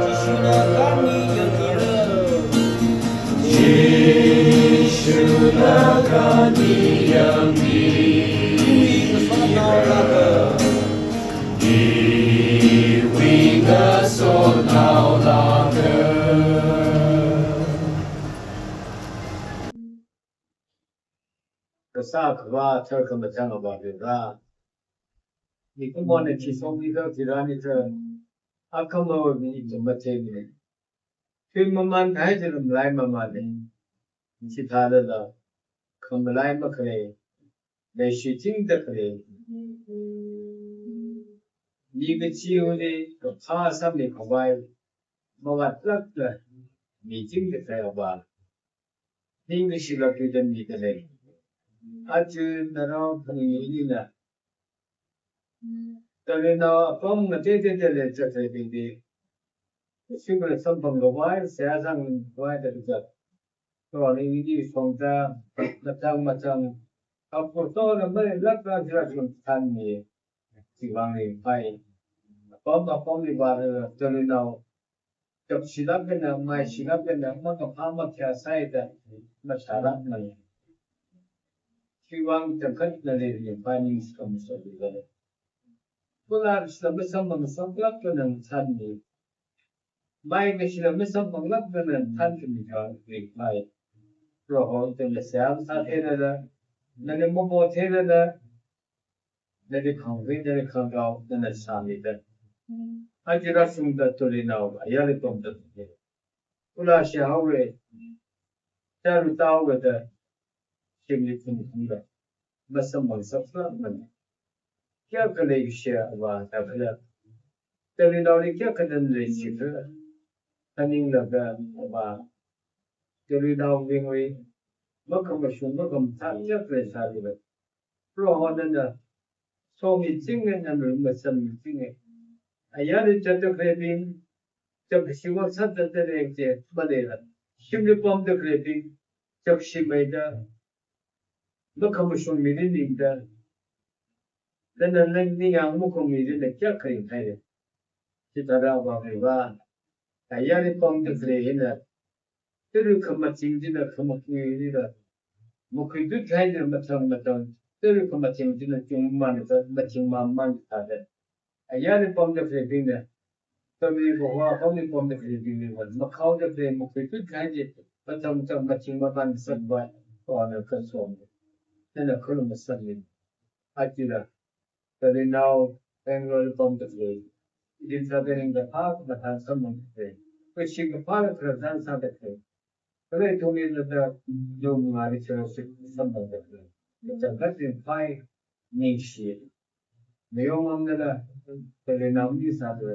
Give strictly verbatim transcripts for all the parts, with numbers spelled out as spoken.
Jishuna khani yangkira. Jishuna khani yangkira. Iwui ngasotnaolāka. Iwui ngasotnaolāka. Kasā Akhava tharkhamachang Avāva Varivara. Mikumona chi songni kha thirani kha, akhama mi ithum mathemne. Khui maman kahai chi malai mamane. Chithālala, khamalai makhalei, leishi chingda khalei. Mi kachiva̱li kaphā sāmi khavai, mavātlākla, mi chingda khalei Avā. Ningkashi lākida mida lei. Aja narao phaningli eina, Tolinaova apam ngateiteida leida khalei bingli, shimkhur samphang khavai, seihā sangkhavai da kazat. Tolinaoli songda, machang machang, apurtona mai lākra jira chun thanmi, chiwui vang ringphai. Apam apamli vāra Tolinao, chapshilāk eina, maishilāk eina, makaphā makhayā sāhaida, mashālākmana. Chiwui vang changkhat nali ringphai ningshi khamashok lei. Kula kashila masamphang ngasaklāk eina thanmi. Mai kashila masamphanglāk eina thankhami kha ringphai. Proho ithumli seihā sātheilala, nali mapotheilala, nali khangri, nali khangrao, nana shāmida. Aja rāshungda Tolinao ayarli pamda. Kula shihaowe, chāra tāhaowe da, shimli phungphungda, masamphang ngasaklākmana. Kayākha leikashi Avā da kala, Tolinaoli kayākha nana leishi khala, phaninglaga Avā, Tolinaobingwui makhamashung makamathā kayākha leisālala, Proho nana somichinge, nana masomichinge. Ayarli zatda khaleibing, chapkashi vāsāda zatda lei kaje maleila, shimli pamda khaleibing, chapkashi maida, makhamashung mili ningda, nana nang ningyāng makhaung mili na kayākha ringphai. Chithāda Avā Varivara, ayarli pamda khalei hina, tara khamaching china khamakhui china, makhuitut kahai china mathang mathang, tara khamaching china chungmamān, machingmamān thāda. Ayarli pamda khaleibingna, kami kaho, kami pamda khaleibingli vān, makhaoda khalei makhuitut kahai chi, mathang mathang machingmamān sāvai, Prohona kasom. Nana khalu masammi. Aja la, Tolinao Bangalore pamda khalei, ithum sāda ringkaphā mathān samphangda khalei, kashi kaphā khararchan sāda khalei, kala ithumli nada yum ngari chara shik samphangda khalei, changkhat ringphai ningshi. Mayonmamnala, Tolinao mi sāda,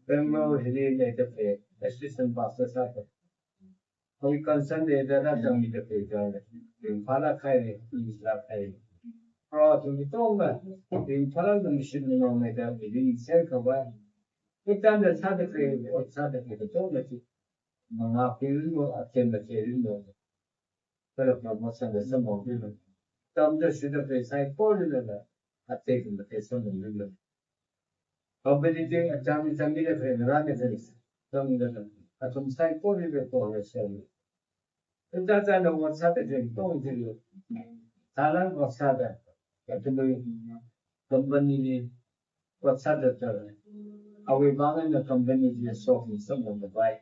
Bangalore hili leida khalei, assistant pastor sāda. Awui concern leida rāzangmida khalei chang, ringphālāk kahai, ningshilāk kahai. Proho ithum katongna ringphālāk eina ningshilāk eina leida, ningshilāk khavai. Kachāngda sāda khalei, ot sāda khalei katongna chi, mangā pingrinlo, athem matheirinlo, kala promotion la samphangrinlo, tamda shida khalei saikorilala, athei kamathei samphangrinlo. Company chi achang changmida khalei, ngarānda khalei, changmida khalei, athum saikorilala Prohona semlu. Chithāda ot sāda khalei katong chili, thalan ot sāda, athumwui company li ot sāda khalei, awui vang eina company chili sokhami samphang khavai,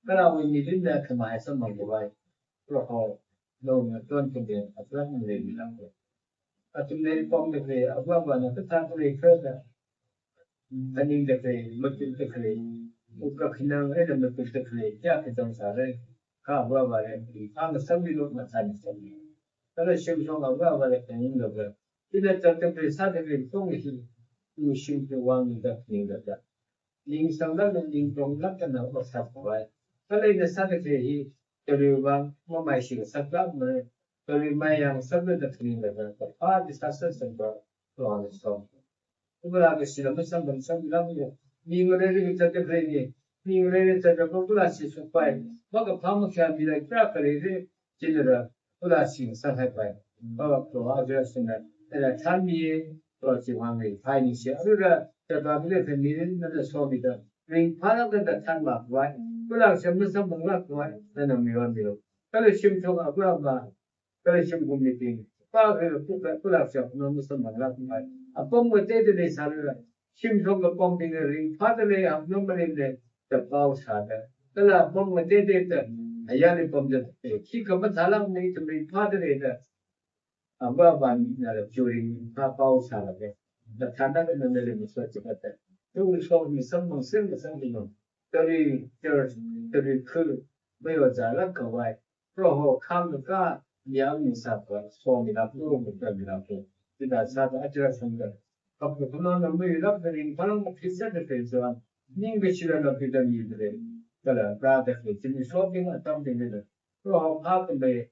kala awui mirinna khamahai samphang khavai, Proho, nana tongkhamei atlāk maleimilāklu. Athumli pamda khalei, Avāvana kathā khalei khala, phaningda khalei, matukda khalei, wukkhanang eina matukda khalei, kayākha chang sāra, kha Avāvali ringphā ngasakmilu, mathān ngasakmilu. Kala shimshong Avāvali phaninglaga, ina zatda khalei sāda khalei katong hi, ithum shimkhur vang mida phaninglaga, ningsanglāk eina ningtonglāk eina ot sā khavai. Kala ina sāda khalei hi, Tolinaowui vang mamaishi ngasaklākmana, Tolina maiyā ngasakmida phaninglaga, kaphā chi sāsā sāda, Prohona som. Kala kashila masamphang ngasaklākmana, mi ngaleili zatda khaleili, mi ngaleili zatda khalei kala shi sukpai, makaphā makhayā mila kayākha leili, chila kala shi ngasakpai. Kala Proho aja sāna, ela thanmi, Proho chiwui vang ringphai ningshi. Arui la, zatda khalei mirin nana somida, ringphālākda thanvākhavai, kula shim masamphangla khavai, nana mironmilu. Kala shimshong āva āva, kala shimkhur mibing, pa kala kukla, kula shapna masamphangla khavai. Apam ngateida leisālala, shimshong apambingna ringphāda lei, apam maringda, da pao sāda. Kala apam ngateida, ayarli pamda, khikha mathālāk mi ithum ringphāda leida. Āva āvāna la churing pa pao sālaga, da thānda nana lei masot chikata. Tu shokmi samphang sing masamphanglu. Tari church, tari khur, mayo zālāk khavai. Proho khangkā, yangmi sākhavai, shomilāklu, matamilāklu. Chithā sāda achara sangda. Kapkaphangna muilāk da ringphālāk da phisa da phisa. Ningkashila na pida mida lei. Kala rāda khalei, chimi shokmi atam mida lei. Proho phākhamei,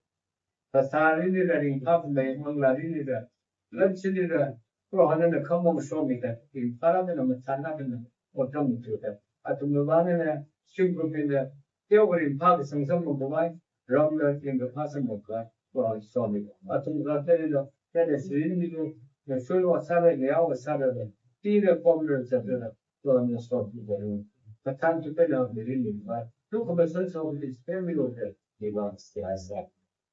phasārinira ringphākhamei, manglārinira, lamsinira, Prohona nana khamong shomida, ringphālākda mathālākda, otram thuda. Athumwui vāngna, shimkhur bingna, teokha ringphākasang samphangkhavai, ramla ringkaphā samphangkhavai, Proho shomida. Athum khalatteila, nana sirinmilu, na shulva sāra, na yaova sāra, tira pomra sāra, Prohona shomida. Kathān tu pena mirinmilu, tu khamashon shomida, spemilu, niva sāsa.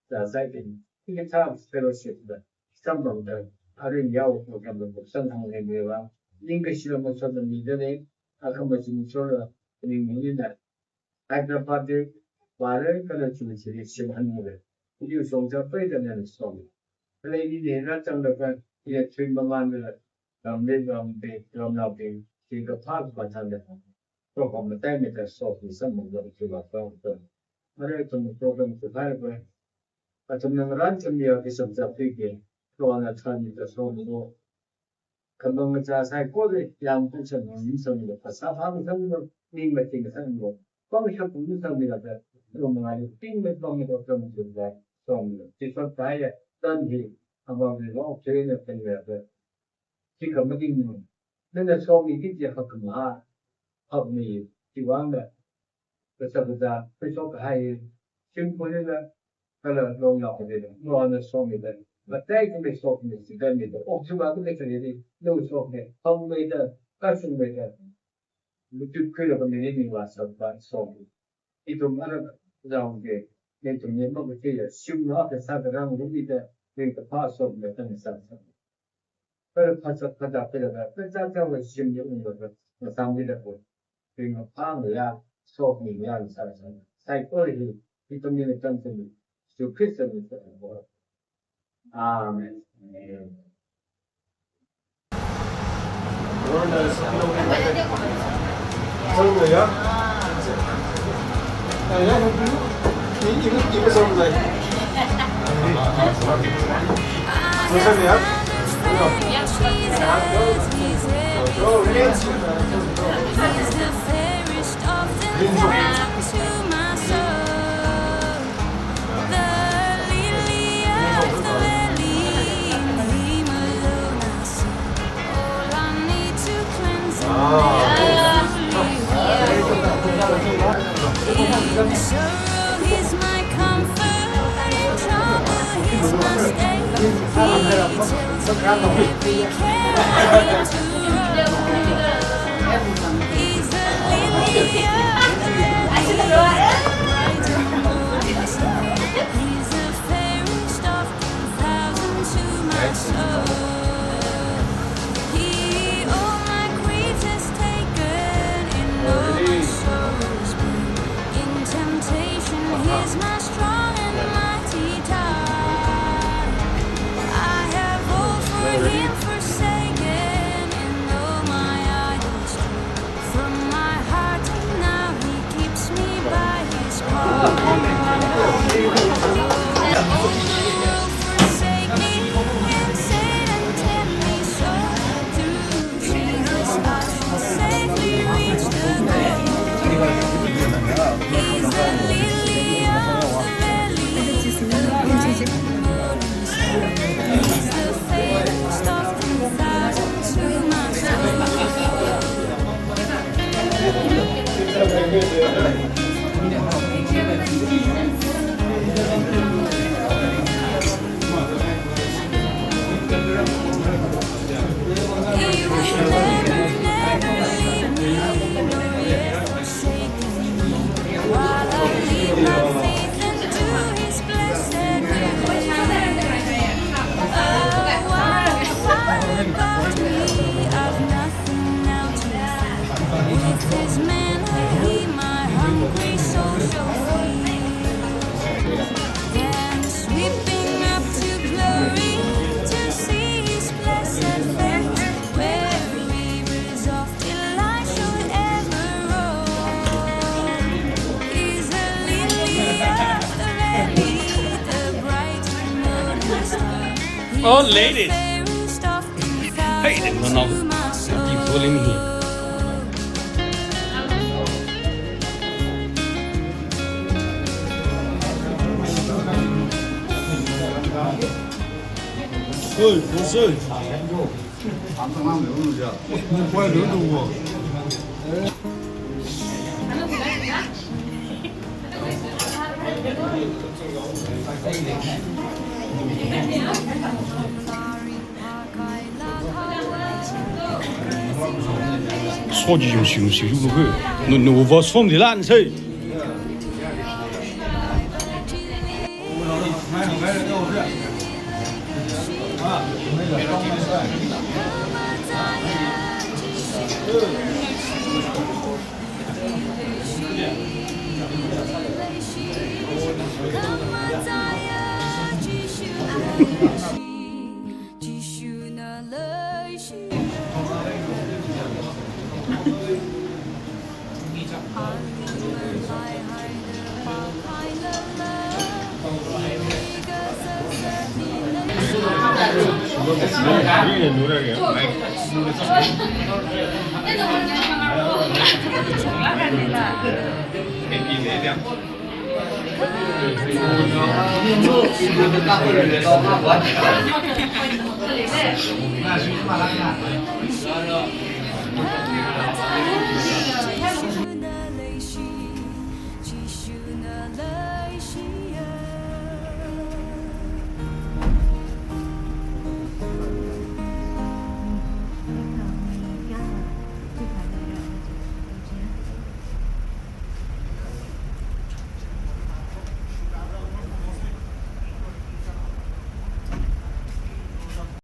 Sāsai ting, hikathā fellowship da, samphangda, arin yao program da, samphang lei neva, ningkashila masotna mida lei, akhama chimchorla, ning nina, Hyderabad de, vāra kala chumchili shimhanmira. Iliu shongza paida nana shong. Kala ini ne rāzanglaga, ina tui mamānla, ramli rambi, ramnaobing, ringkaphā kaphā thānda. Program mataimeida shokmi samphangda kila pangda. Ara athum program tu hai ba. Athumna ngarān chamiya ki samchapki. Prohona thānmida shomlu. Khamang ngachā saikora yangpung samphang samphangda phasā phāmei samphanglu. Ning mating samphanglu. Pangshap pung samphangda. Proho mangai ting me pang me program tu hai shomlu. Chisot kaya tan hi. Amang ri lo chena pen me. Chikha matingmana. Nana shokmi kaji hakkhamahā, hakmi, chiwui vāngna, kashak kazā, kashok kahai, shimkhurlila, kala longnao khalila, Prohona shomida, mataikhamei shokmi, sikanmida, okthuiva khalei khalili, lo shokmi, hangmeida, kashungmeida, matutkhuilaga mirinmiva sāva shokmi. Ithum ara zaungde, ithumna makatheila, shimla kasā karang rumida, ringkaphā shokmi, tang sāsa. Kala phasā phada phada, phasā phada shimli unglaga, masāmida ko. Ringkaphā ngayā, shokmi ngayā sāsa. Saikora hi, ithumli tamchithei, Jishu Khristali sāsa. Amen. Amen. The lily of the valley, in him alone I see. All I need to cleanse and make me holy. In sorrow, he's my comfort. In trouble, he's my stay. He tells me every care I need to run. He's the lily of the valley, bright and morning star. He's the fairest of ten thousand to my soul. He all my grief has taken, in all my sorrows been. In temptation, he's my strong and mighty tower. I have all for him forsaken, and all my idols too. From my heart and now he keeps me by his power. All the world forsake me and Satan tempt me sore. Through Jesus I shall safely reach the goal. He's the lily of the valley, the bright and morning star. He's the fairest of ten thousand to my soul. Oh, ladies. Hey, no, no. Happy pulling here. Hey, what's up? Soji yungsi yungsi yunglu ke. No, no, was from the land, say.